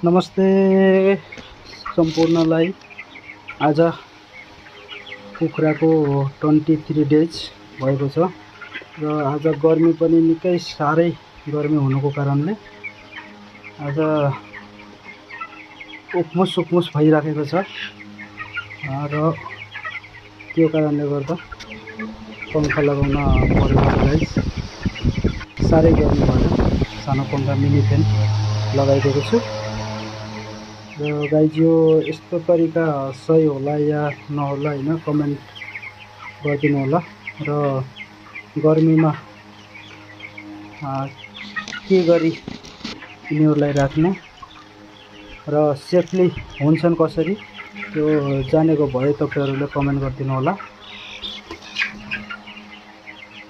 नमस्ते सम्पूर्णलाई। आज कुखुराको 23 डेज भएको छ र आज गर्मी पनि निकै साह्रै गर्मी हुनुको कारणले आज उक्मुस भइराखेको छ र त्यो कारणले गर्दा पङ्खा लगाउन परेको छ गाइस। साह्रै गर्मी भएर सानो पङ्खा मिनी फ्यान लगाइदिएको छु र गाइज यो यस्तो तरिका सही होला या नहोला हैन, कमेन्ट गरिदिनु होला। र गर्मीमा के गरी यिनीहरूलाई राख्ने र सेफली हुन्छन् कसरी त्यो जानेको भए तपाईहरुले कमेन्ट गरिदिनु होला।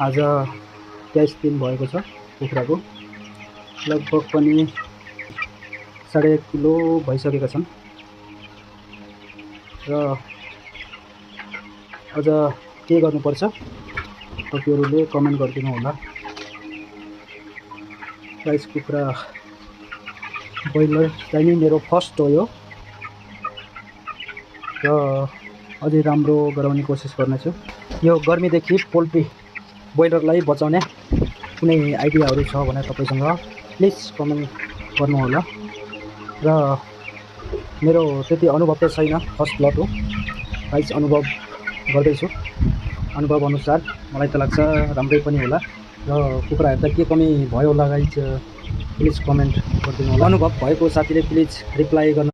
आज 23 दिन भएको छ कुखुराको, लगभग पनि 1.5 किलो भइसकेका छन् र अझ के गर्नुपर्छ तपाईहरुले कमेन्ट गरिदिनु होला। गाइस कुखुरा ब्रोइलर चाहिँ मेरो फर्स्ट हो यो र अझै राम्रो गराउने कोसिस गर्नेछु। यो गर्मीदेखि पोल्ट्री ब्रोइलरलाई बचाउने कुनै आइडियाहरू छ भने तपाईसँग प्लिज कमेन्ट गर्नु होला। र मेरो त्यति अनुभव त छैन, फर्स्ट प्लट हो गाइस, अनुभव गर्दैछु। अनुभव अनुसार मलाई त लाग्छ राम्रै पनि होला र कुखुरा हेर्दा के कमी भयो होला गाइस प्लिज कमेन्ट गरिदिनु होला। अनुभव भएको साथीले प्लिज रिप्लाई गर्नु।